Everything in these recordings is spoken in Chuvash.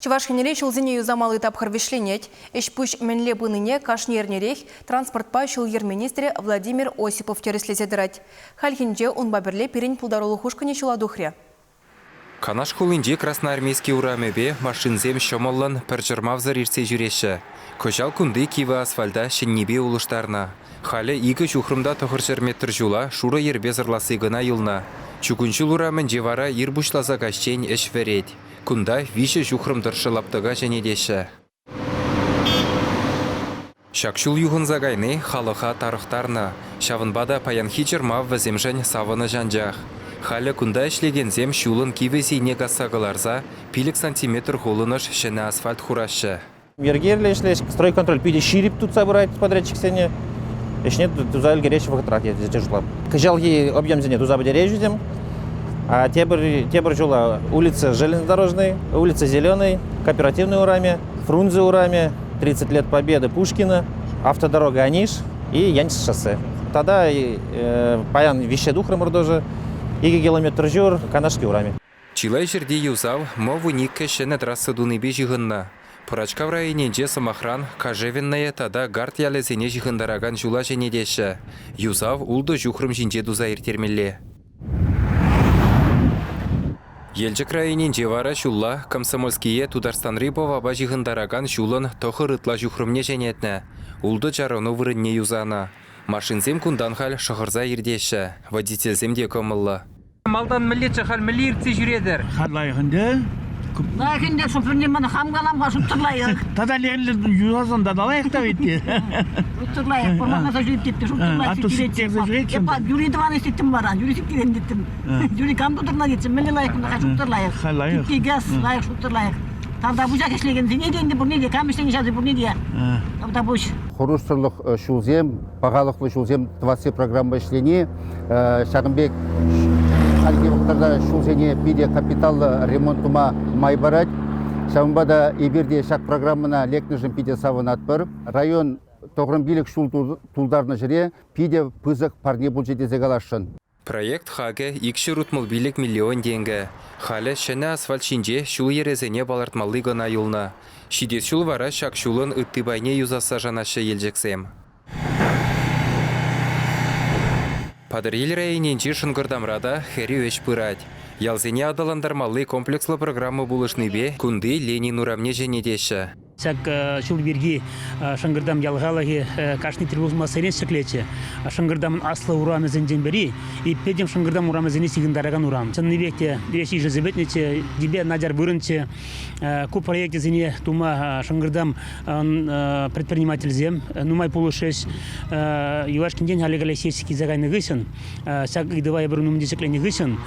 Чӑваш Енре ҫулсене юсамалли тапхӑр вӗҫленет. Ӗҫ-пуҫ мӗнле пынине кашни эрнерех транспортпа ҫул-йӗр министрӗ Владимир Осипов тӗрӗслесе тӑрать. Хальхинче унпа пӗрле пирӗн пултарулӑх ушкӑнӗ ҫула тухрӗ. Канаш хулинчи Красноармейски урамӗпе машинсем ҫӑмӑллӑн, пӗр чӑрмавсӑр иртсе ҫӳреҫҫӗ. Кӑҫал кунти кивӗ асфальта ҫӗннипе улӑштарнӑ. Халӗ икӗ ҫухрӑм та 900 метр ҫула шурӑ йӗрпе сӑрласси кӑна юлнӑ. Чукун ҫул урамӗнче вара ир пуҫласа каҫчен ӗҫ вӗрет. Кунта виҫӗ ҫухрӑм тӑршшӗ лаптӑка ҫӗнетеҫҫӗ. Ҫак ҫул юхӑнса кайни халӑха тарӑхтарнӑ. Ҫавӑнпа та паянхи чӑрмав вӗсемшӗн савӑнӑҫ анчах. Халӗ кунта ӗҫлекенсем ҫулӑн кивӗ сийне касса кӑларса 5 сантиметр хулӑнӑш ҫӗнӗ асфальт хураҫҫӗ. Йӗркеллӗ ӗҫлес, стройконтроль питӗ ҫирӗп тытса пырать подрядчиксене. Ӗҫне туса ӗлкӗреҫҫӗ вӑхӑтрах тесе шутлап. Кӑҫалхи объемсене туса пӗтереҫҫӗ А тепӗр, тепӗр ҫула улица Железнодорожный, улица Зеленый, Кооперативный урамӗ, Фрунзе урамӗ, 30 лет Победы Пушкина, автодорога Аниш и Янис шоссе. Тата э, паян виҫҫе тухрӑмӑр тоже, 2 километр ҫур Канашки урамӗ. Чылай ҫӗрте юсав МОВ-иккӗ ҫӗнӗ трасса тунипе ҫыхӑннӑ. Пӑрачкав районӗнче, сӑмахран, Кожевенное тата Гарт ялӗсене ҫыхӑнтаракан ҫула ҫӗнетеҫҫӗ. Юсав ултӑ ҫухрӑм ҫинче туса ирттермелле. Елчӗк районӗнче вара ҫулла Комсомольские Тутарстанри Пӑвапа ҫыхӑнтаракан ҫулӑн тӑхӑр ытла ҫухрӑмне ҫӗнетнӗ, ултӑ чарӑну вырӑнне юсанӑ. Машинсем кунтан халь шӑхӑрса иртеҫҫӗ, водительсем те кӑмӑллӑ. Малтан мӗнлеччӗ, халь мӗнле иртсе ҫӳретӗр? Халь лайӑх ӗнтӗ. Лайӑх ӗнтӗ, шоферне мана хам калам-ха, шутсӑр лайӑх. Тата юсасан тата лайӑх та ведь. Шутсӑр лайӑх, пурманаса ҫӳрет тетте, шутсӑр лайӑх сиктерет. Эпа Юрий тӑван ӗҫлеттӗм вара, Юрий сиктерен теттӗм. Юрий кам тутӑрна тетчӗ, мӗнле лайӑх кунта, халь шутсӑр лайӑх. Халь лайӑх. Газ лайӑх, шутсӑр лайӑх. Тавтапуҫах ӗҫлекенсене те ӗнтӗ пурне те, кам ӗҫленӗ ҫавсем пурне те. Тавтапуҫ. Хӑрушсӑрлӑх ҫулсем, пахалӑхлӑ ҫулсем тӑвасси программа ӗҫлени ҫакӑн пек хальхи вӑхӑтра ҫулсене питӗ капиталлӑ ремонт тума май парать. Ҫавӑнпа та эпир те ҫак программӑна лекнӗшӗн питӗ савӑнатпӑр. Район тӑхрӑм ҫул тултарнӑ ҫӗре питӗ пысӑк парне пулчӗ тесе каласшӑн. Проект хакӗ 265 миллион тенкӗ. Халӗ ҫӗнӗ асфальт ҫинче ҫул-йӗрӗсене палӑртмалли кӑна юлнӑ. Ҫитес ҫул вара ҫак ҫулӑн ытти пайне юсасса шанаҫҫӗ Елчӗксем. Патӑрьел районӗнчи Шӑнкӑртамра та хӗрӳ ӗҫ пырать. Ялсене аталантармалли комплекслӑ программа пулӑшнипе кунти Ленин урамне ҫӗнетеҫҫӗ. Ҫак ҫул пирки Шӑнкӑртам ял халӑхӗ кашни тӗл пулмассерен ҫӗклетчӗ. Шӑнкӑртамӑн аслӑ урамӗсенчен пӗри и пӗтӗм Шӑнкӑртам урамӗсене ҫыхӑнтаракан урам. Чӑннипех те ӗҫ ишӗлсе пӗтнӗччӗ, типе начар вырӑнччӗ. Ку проекчӗсене тума Шӑнкӑртам предпринимательсем нумай пулӑшрӗҫ. Юлашкинчен халӗ каллех ҫеҫ килсе кайнӑ хыҫҫӑн, ҫак ыйтӑва эпир ун умӗнче ҫӗкленӗ хыҫҫӑн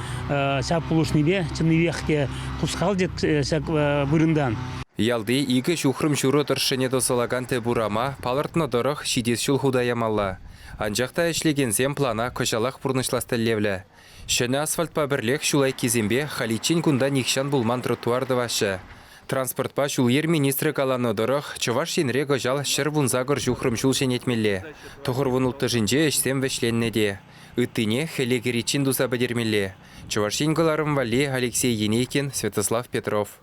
ҫав пулӑшнипе чӑннипех те хускалчӗ ҫак вырӑнтан. Ялти икӗ ҫухрӑм ҫурӑ тӑршшӗне тӑсӑлакан тӗп урама, палӑртнӑ тӑрӑх, ҫитес ҫул хута ямалла. Анчах та ӗҫлекенсем плана кӑҫалах пурнӑҫлас тӗллевлӗ. Ҫӗнӗ асфальтпа пӗрлех ҫул айккисемпе халиччен кунта нихҫан пулман тротуар тӑваҫҫӗ. Транспортпа ҫул-йӗр министрӗ каланӑ тӑрӑх, Чӑваш Енре кӑҫал 118 ҫухрӑм ҫул ҫӗнетмелле. Тӑхӑрвунулттӑшӗнче ӗҫсем вӗҫленнӗ те. Ыттине хӗле кӗриччен туса пӗтермелле. Чӑваш Ен кӑларӑм валли Алексей Енейкин, Святослав Петров.